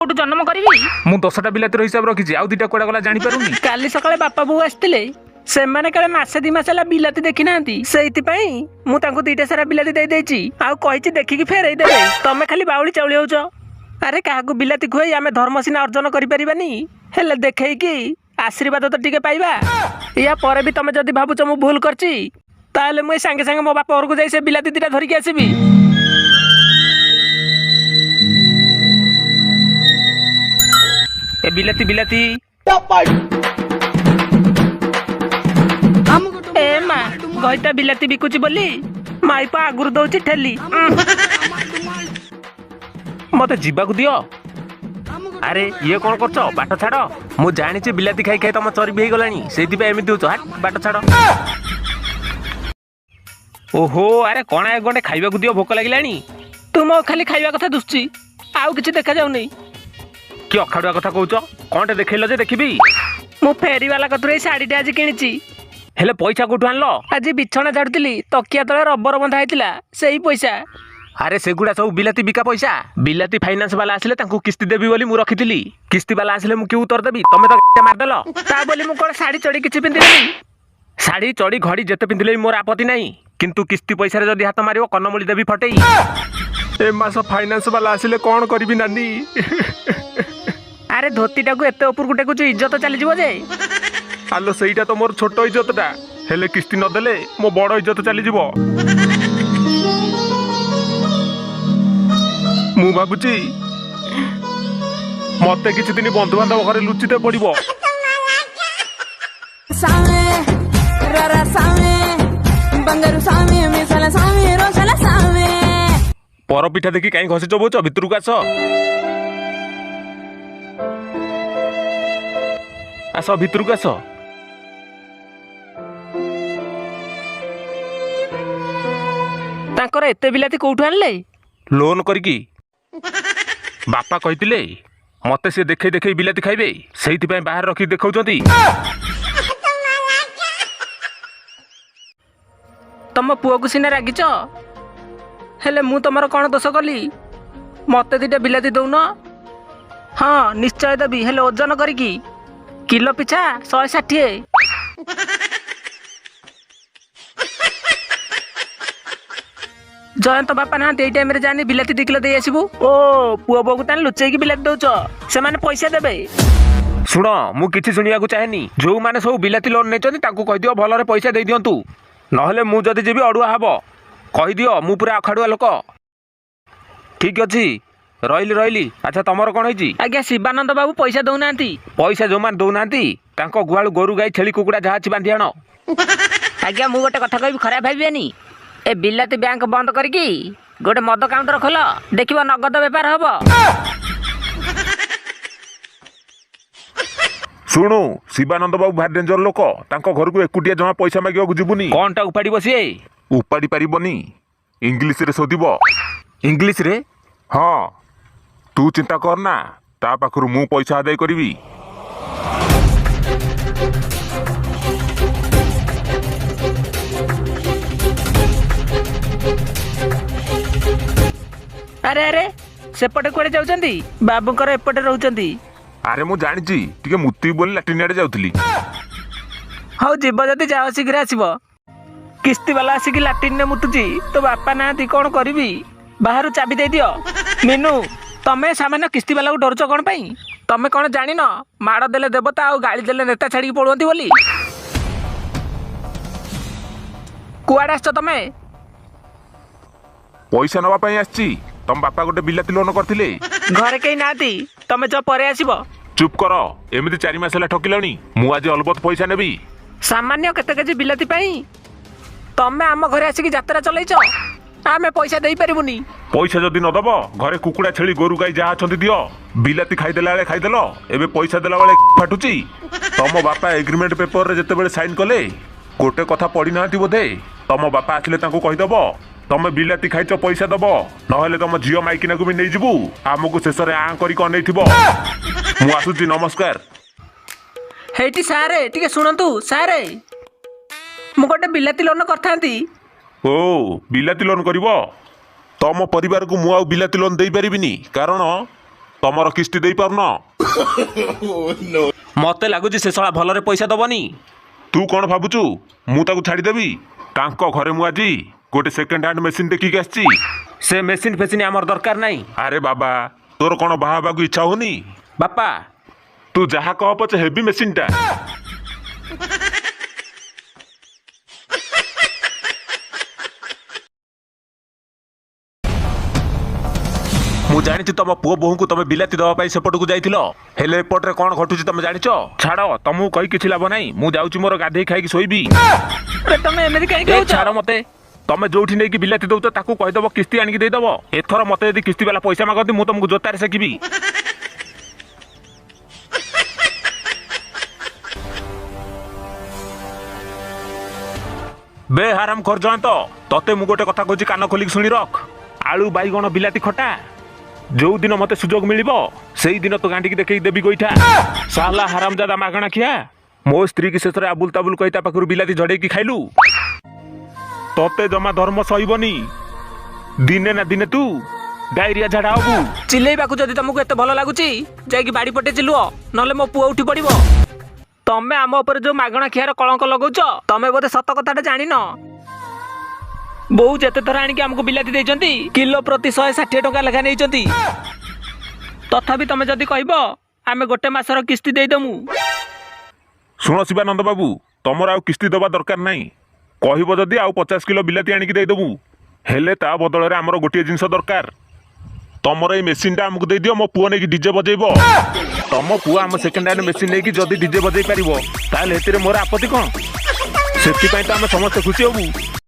କୋଉଠୁ ଜନ୍ମ କରିବି? ମୁଁ 10ଟା ବିଲାତିର ହିସାବ ରଖିଛି, ଆଉ 2ଟା କୁଆଡେ ଗଲା ଜାଣିପାରୁନି। କାଲି ସକାଳେ ବାପା ବୋଉ ଆସିଥିଲେ, ସେମାନେ କାଳେ ମାସେ 2 ମାସ ହେଲା ବିଲାତି ଦେଖିନାହାନ୍ତି, ସେଇଥିପାଇଁ ମୁଁ ତାଙ୍କୁ 2ଟା ସାରା ବିଲାତି ଦେଇଦେଇଛି ଆଉ କହିଛି ଦେଖିକି ଫେରେଇ ଦେବେ। ତମେ ଖାଲି ବାଉଳି ଚାଉଳି ହଉଛ। ଆରେ କାହାକୁ ବିଲାତି ଖୁଆଇ ଆମେ ଧର୍ମ ସିନା ଅର୍ଜନ କରିପାରିବାନି, ହେଲେ ଦେଖେଇକି ଆଶୀର୍ବାଦ ତ ଟିକେ ପାଇବା। ୟା ପରେ ବି ତମେ ଯଦି ଭାବୁଛ ମୁଁ ଭୁଲ କରିଛି, ତାହେଲେ ମୁଁ ଏଇ ସାଙ୍ଗେ ସାଙ୍ଗେ ମୋ ବାପ ଘରକୁ ଯାଇ ସେ ବିଲାତି 2ଟା ଧରିକି ଆସିବି। ଏ ବିଲାତି ବିଲାତି। ଏ ମା, ଘଇତା ବିଲାତି ବିକୁଛି ବୋଲି ମାଇପ ଆଗରୁ ଦଉଛି ଠେଲି। ମତେ ଯିବାକୁ ଦିଅ। ଆରେ ଇଏ କଣ କରୁଛ? ବାଟ ଛାଡ। ମୁଁ ଜାଣିଛି ବିଲାତି ଖାଇ ଖାଇ ତମ ଚର୍ବି ହେଇଗଲାଣି, ସେଇଥିପାଇଁ ଏମିତି ହଉଛ। ହାଟ୍, ବାଟ ଛାଡ। ଓହୋ, ଆରେ କଣ ଏକ ଗଣ୍ଡେ ଖାଇବାକୁ ଦିଅ, ଭୋକ ଲାଗିଲାଣି। ତୁମ ଖାଲି ଖାଇବା କଥା ଦୁସୁଛି, ଆଉ କିଛି ଦେଖାଯାଉନି। କି ଅଖାଡୁଆ କଥା କହୁଛ? କଣଟେ ଦେଖେଇଲ ଯେ ଦେଖିବି? ମୁଁ ଫେରିବାଲା କତୁରୁ ଏଇ ଶାଢୀଟା ଆଜି କିଣିଛି। ହେଲେ ପଇସା କୋଉଠୁ ଆଣିଲ? ଆଜି ବିଛଣା ଝାଡୁଥିଲି, ତକିଆ ତଳେ ରବର ବନ୍ଧା ହେଇଥିଲା, ସେଇ ପଇସା। ଆରେ ସେଗୁଡା ସବୁ ବିଲାତି ବିକା ପଇସା। ବିଲାତି ଫାଇନାନ୍ସ ବାଲା ଆସିଲେ ତାଙ୍କୁ କିସ୍ତି ଦେବି ବୋଲି ମୁଁ ରଖିଥିଲି। କିସ୍ତି ବାଲା ଆସିଲେ ମୁଁ କି ଉତ୍ତର ଦେବି? ତମେ ତ ମାରିଦେଲ। ତା ବୋଲି ମୁଁ କଣ ଶାଢୀ ଚଢି କିଛି ପିନ୍ଧିବିନି? ଶାଢୀ ଚଢି ଘଡି ଯେତେ ପିନ୍ଧିଲେ ବି ମୋର ଆପତ୍ତି ନାହିଁ, କିନ୍ତୁ କିସ୍ତି ପଇସାରେ ଯଦି ହାତ ମାରିବ କନମୂଳି ଦେବି ଫଟେଇ। ଏ ମାସ ଫାଇନାନ୍ସ ବାଲା ଆସିଲେ କଣ କରିବି ନାନୀ? ଆରେ ଧୋତିଟାକୁ ଏତେ ଉପରକୁ ଟେକୁଛୁ, ଇଜ୍ଜତ ଚାଲିଯିବ ଯେ। ଆଲୋ ସେଇଟା ତ ମୋର ଛୋଟ ଇଜ୍ଜତଟା, ହେଲେ କିସ୍ତି ନଦେଲେ ମୋ ବଡ ଇଜ୍ଜତ ଚାଲିଯିବ। ମୁଁ ଭାବୁଛି ମତେ କିଛି ଦିନ ବନ୍ଧୁବାନ୍ଧବ ଘରେ ଲୁଚିତେ ପଡିବ। ପରପିଠା ଦେଖି କାହିଁ ଘଷି ଚୋବଉଛ? ଭିତରକୁ ଆସ, ଆସ ଭିତରକୁ ଆସ। ତାଙ୍କର ଏତେ ବିଲାତି କୋଉଠୁ ଆଣିଲେ? ଲୋନ କରିକି। ବାପା କହିଥିଲେ ମତେ ସେ ଦେଖେଇ ଦେଖେଇ ବିଲାତି ଖାଇବେ, ସେଇଥିପାଇଁ ବାହାରେ ରଖିକି ଦେଖାଉଛନ୍ତି। ତମ ପୁଅକୁ ସିନା ରାଗିଛ, ହେଲେ ମୁଁ ତମର କଣ ଦୋଷ କଲି? ମତେ 2ଟା ବିଲାତି ଦଉନ? ହଁ ନିଶ୍ଚୟ ଦେବି, ହେଲେ ଓଜନ କରିକି, କିଲୋ ପିଛା 160। ଜୟନ୍ତ ବାପା ନାହାନ୍ତି ଏଇ ଟାଇମରେ, ଯାନି ବିଲାତି 2 କିଲୋ ଦେଇ ଆସିବୁ। ଓ ପୁଅ ବୋଉକୁ ତାହେଲେ ଲୁଚେଇକି ବିଲାତି ଦଉଛ, ସେମାନେ ପଇସା ଦେବେ। ଶୁଣ, ମୁଁ କିଛି ଶୁଣିବାକୁ ଚାହେଁନି। ଯୋଉମାନେ ସବୁ ବିଲାତି ଲୋନ ନେଇଛନ୍ତି ତାଙ୍କୁ କହିଦିଅ ଭଲରେ ପଇସା ଦେଇଦିଅନ୍ତୁ, ନହେଲେ ମୁଁ ଯଦି ଯିବି ଅଡୁଆ ହବ। କହିଦିଅ ମୁଁ ପୁରା ଅଖାଡୁଆ ଲୋକ। ଠିକ ଅଛି, ରହିଲି ରହିଲି। ଆଚ୍ଛା ତମର କଣ ହେଇଛି? ଆଜ୍ଞା ଶିବାନନ୍ଦ ବାବୁ ପଇସା ଦଉନାହାନ୍ତି। ପଇସା ଯୋଉମାନେ ଦଉନାହାନ୍ତି ତାଙ୍କ ଗୁହାଳୁ ଗୋରୁ ଗାଈ ଛେଳି କୁକୁଡ଼ା ଯାହା ଅଛି ବାନ୍ଧି ଆଣ। ଆଜ୍ଞା ମୁଁ ଗୋଟେ କଥା କହିବି, ଖରାପ ଭାବିବେନି। ଏ ବିଲାତି ବ୍ୟାଙ୍କ ବନ୍ଦ କରିକି ଗୋଟେ ମଦ କାଉଣ୍ଟର ଖୋଲ, ଦେଖିବ ନଗଦ ବେପାର ହବ। ଶୁଣୁ, ଶିବାନନ୍ଦ ବାବୁ ଭାରି ଡେଞ୍ଜର ଲୋକ, ତାଙ୍କ ଘରକୁ ଏକୁଟିଆ ଜମା ପଇସା ମାଗିବାକୁ ଯିବୁନି। କଣଟା ଉପାଡିବ ସିଏ? ଉପାଡି ପାରିବନି, ଇଂଲିଶରେ ଶୋଧିବ। ଇଂଲିଶରେ? ହଁ, ତୁ ଚିନ୍ତା କର ନା, ତା ପାଖରୁ ମୁଁ ପଇସା ଆଦାୟ କରିବି। ଆରେ ଆରେ ସେପଟେ କୁଆଡେ ଯାଉଛନ୍ତି? ବାବୁଙ୍କର ଏପଟେ ରହୁଛନ୍ତି। ଆରେ ମୁଁ ଜାଣିଛି, ଟିକେ ମୁତିବି ବୋଲି ଲାଟ୍ରିନ୍ ଆଡେ ଯାଉଥିଲି। ହଉ ଯିବ ଯଦି ଯାଅ, ଶୀଘ୍ର ଆସିବ। କିସ୍ତି ବାଲା ଆସିକି ଲାଟ୍ରିନରେ ମୁତୁଛି, ତୋ ବାପା ନାହାନ୍ତି, କଣ କରିବି? ବାହାରୁ ଚାବି ଦେଇଦିଅ। ମିନୁ, ତମେ ସାମାନ୍ୟ କିସ୍ତି ବାଲାକୁ ଡରୁଛ କଣ ପାଇଁ? ତମେ କଣ ଜାଣିନ ମାଡ଼ ଦେଲେ ଦେବତା ଆଉ ଗାଳି ଦେଲେ ନେତା ଛାଡିକି ପଳୁଅନ୍ତି ବୋଲି? କୁଆଡେ ଆସିଛ ତମେ? ପଇସା ନବା ପାଇଁ ଆସିଛି। ତମ ବାପା ଗୋଟେ ବିଲାତି ଲୋନ କରିଥିଲେ। ଘରେ କେହି ନାହାନ୍ତି, ତମେ ଯ ପରେ ଆସିବ। ଚୁପ୍ କର, ଏମିତି 4 ମାସ ହେଲା ଠକିଲଣି। ମୁଁ ଆଜି ଅଲବତ ପଇସା ନେବି। ସାମାନ୍ୟ କେତେ କେଜି ବିଲାତି ପାଇଁ ତମେ ଆମ ଘରେ ଆସିକି ଯାତ୍ରା ଚଲେଇଛ? ଆମେ ପଇସା ଦେଇପାରିବୁନି। ପଇସା ଯଦି ନଦବ ଘରେ କୁକୁଡ଼ା ଛେଳି ଗୋରୁ ଗାଈ ଯାହା ଅଛନ୍ତି ଦିଅ। ବିଲାତି ଖାଇଦେଲା ବେଳେ ଖାଇଦେଲ, ଏବେ ପଇସା ଦେଲା ବେଳେ ଫାଟୁଛି। ତମ ବାପା ଏଗ୍ରିମେଣ୍ଟ ପେପରରେ ଯେତେବେଳେ ସାଇନ୍ କଲେ ଗୋଟେ କଥା ପଢିନାହାନ୍ତି ବୋଧେ। ତମ ବାପା ଆସିଲେ ତାଙ୍କୁ କହିଦବ ତମେ ବିଲାତି ଖାଇଛ ପଇସା ଦବ, ନହେଲେ ତମ ଝିଅ ମାଇକିନାକୁ ବି ନେଇଯିବୁ, ଆମକୁ ଶେଷରେ ଆଁ କରିକି ଅନେଇଥିବ। ମୁଁ ଆସୁଛି, ନମସ୍କାର। ହେଇଟି ସାରେ ଟିକେ ଶୁଣନ୍ତୁ ସାରେ, ମୁଁ ଗୋଟେ ବିଲାତି ଲୋନ କରିଥାନ୍ତି। ଓ ବିଲାତି ଲୋନ କରିବ? ତମ ପରିବାରକୁ ମୁଁ ଆଉ ବିଲାତି ଲୋନ ଦେଇପାରିବିନି, କାରଣ ତମର କିସ୍ତି ଦେଇପାରୁନ। ମତେ ଲାଗୁଛି ସେ ଶଳା ଭଲରେ ପଇସା ଦବନି। ତୁ କ'ଣ ଭାବୁଛୁ ମୁଁ ତାକୁ ଛାଡ଼ିଦେବି? ତାଙ୍କ ଘରେ ମୁଁ ଆଜି ଗୋଟେ ସେକେଣ୍ଡ ହ୍ୟାଣ୍ଡ ମେସିନ୍ ଦେଖିକି ଆସିଛି। ସେ ମେସିନ୍ ଫେସିନ୍ ଆମର ଦରକାର ନାହିଁ। ଆରେ ବାବା, ତୋର କ'ଣ ବାହା ହେବାକୁ ଇଚ୍ଛା ହଉନି? ବାପା, ତୁ ଯାହା କହ ପଛେ, ହେଭି ମେସିନ୍ଟା। ମୁଁ ଜାଣିଛି ତମ ପୁଅ ବୋହୂଙ୍କୁ ତମେ ବିଲାତି ଦେବା ପାଇଁ ସେପଟକୁ ଯାଇଥିଲ। ହେଲେ ଏପଟରେ କ'ଣ ଘଟୁଛି ତମେ ଜାଣିଛ? ଛାଡ଼, ତମକୁ କହି କିଛି ଲାଭ ନାହିଁ। ମୁଁ ଯାଉଛି ମୋର ଗାଧେଇ ଖାଇକି ଶୋଇବି। ଆରେ, ତମେ ଏମିତି କାହିଁକି ଏ ହଉଛ? ଛାଡ଼ ମତେ। ତମେ ଯୋଉଠି ନେଇକି ବିଲାତି ଦଉଛ, ତାକୁ କହିଦବ କିସ୍ତି ଆଣିକି ଦେଇଦବ। ଏଥର ମତେ ଯଦି କିସ୍ତି ବାଲା ପଇସା ମାଗନ୍ତି, ମୁଁ ତମକୁ ଜୋତାରେ ସେକିବି। ବେ ହାରାମ ଖର୍ଜନ୍ତ, ତତେ ମୁଁ ଗୋଟେ କଥା କହୁଛି, କାନ ଖୋଲିକି ଶୁଣି ରଖ। ଆଳୁ ବାଇଗଣ ବିଲାତି ଖଟା, ଯୋଉ ଦିନ ମତେ ସୁଯୋଗ ମିଳିବ, ସେଇ ଦିନ ତୋ ଗାଣ୍ଡିକି ଦେଖେଇ ଦେବି ଗୋଇଠା। ସାଲା ହାରାମଜାଦା ମାଗଣା ଖିଆ, ମୋ ସ୍ତ୍ରୀ କି ଶେଷରେ ଆବୁଲ ତାବୁଲ କହି ତା ପାଖରୁ ବିଲାତି ଝଡେଇକି ଖାଇଲୁ। ତତେ ଜମା ଧର୍ମ ସହିବନି। ଦିନେ ନା ଦିନେ ତୁ ଡାଇରିଆ ଝାଡା ହବୁ। ଚିଲେଇବାକୁ ଯଦି ତମକୁ ଏତେ ଭଲ ଲାଗୁଛି, ଯାଇକି ବାଡ଼ି ପଟେ ଚିଲୁଅ, ନହେଲେ ମୋ ପୁଅ ଉଠି ପଡ଼ିବ। ତମେ ଆମ ଉପରେ ଯୋଉ ମାଗଣା ଖିଆର କଳଙ୍କ ଲଗାଉଛ, ତମେ ବୋଧେ ସତ କଥାଟା ଜାଣିନ। ବୋଉ ଯେତେ ଥର ଆଣିକି ଆମକୁ ବିଲାତି ଦେଇଛନ୍ତି, କିଲୋ ପ୍ରତି 160 ଟଙ୍କା ଲେଖା ନେଇଛନ୍ତି। ତଥାପି ତମେ ଯଦି କହିବ, ଆମେ ଗୋଟେ ମାସର କିସ୍ତି ଦେଇଦମୁ। ଶୁଣ ଶିବାନନ୍ଦ ବାବୁ, ତମର ଆଉ କିସ୍ତି ଦେବା ଦରକାର ନାହିଁ। କହିବ ଯଦି ଆଉ 50 କିଲୋ ବିଲାତି ଆଣିକି ଦେଇଦେବୁ। ହେଲେ ତା ବଦଳରେ ଆମର ଗୋଟିଏ ଜିନିଷ ଦରକାର। ତମର ଏଇ ମେସିନଟା ଆମକୁ ଦେଇଦିଅ, ମୋ ପୁଅ ନେଇକି ଡିଜେ ବଜେଇବ। ତମ ପୁଅ ଆମ ସେକେଣ୍ଡ ହ୍ୟାଣ୍ଡ ମେସିନ୍ ନେଇକି ଯଦି ଡିଜେ ବଜେଇ ପାରିବ, ତାହେଲେ ଏଥିରେ ମୋର ଆପତ୍ତି କ'ଣ? ସେଥିପାଇଁ ତ ଆମେ ସମସ୍ତେ ଖୁସି ହବୁ।